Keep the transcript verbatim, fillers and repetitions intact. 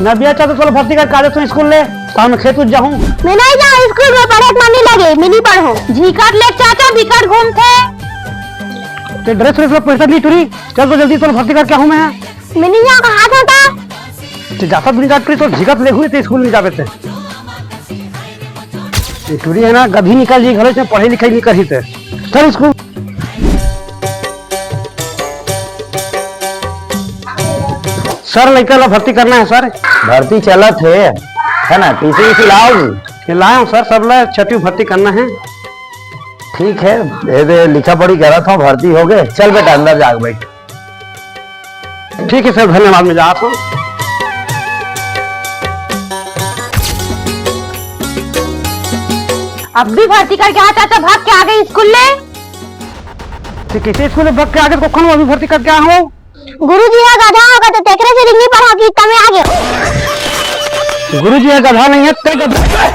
मैं बिया चाहता चलो भर्ती कर काले तो स्कूल ले, शाम में खेत उत जाऊं। मैं नहीं जाऊं स्कूल में, पढ़े के मन नहीं लगे, मैं नहीं पढ़ूं। झिकट ले चाचा बिकट घूमथे। ते ड्रेस व्रेस ला पैसा दी टुरी, चल तो जल्दी चलो भर्ती करके आऊं मैं। मैं नहीं जाऊं, कहा था, था। ते जाता दुनिया टुरी तो झिकट ले हुए ते स्कूल नहीं जावे ते। ये टुरी है ना, गधी निकल जी घरे से, पढ़े लिखे नहीं करी ते। चल स्कूल। सर, लड़का ला भर्ती करना है सर। भर्ती चलत है, है ना? टीसी वीसी लाओ जी। ये लाए हूँ सर, सब ला छठी भर्ती करना है। ठीक है, ये दे लिखा पढ़ी करत हूँ, भर्ती हो गए। चल बेटा, अंदर जाके बैठ। ठीक है सर, धन्यवाद, मैं जाता हूँ। अब भी भर्ती करके आया चाचा, भाग के आ गए स्कूल ले। ते कैसे स्कूल में भाग के आ गए? कौन अभी भर्ती करके आया हूँ? गुरुजी ह गधा होगा तो तेकरे से रिंगी पढ़ा की तमे आ गए। गुरुजी ह गधा नहीं है, ते गधा।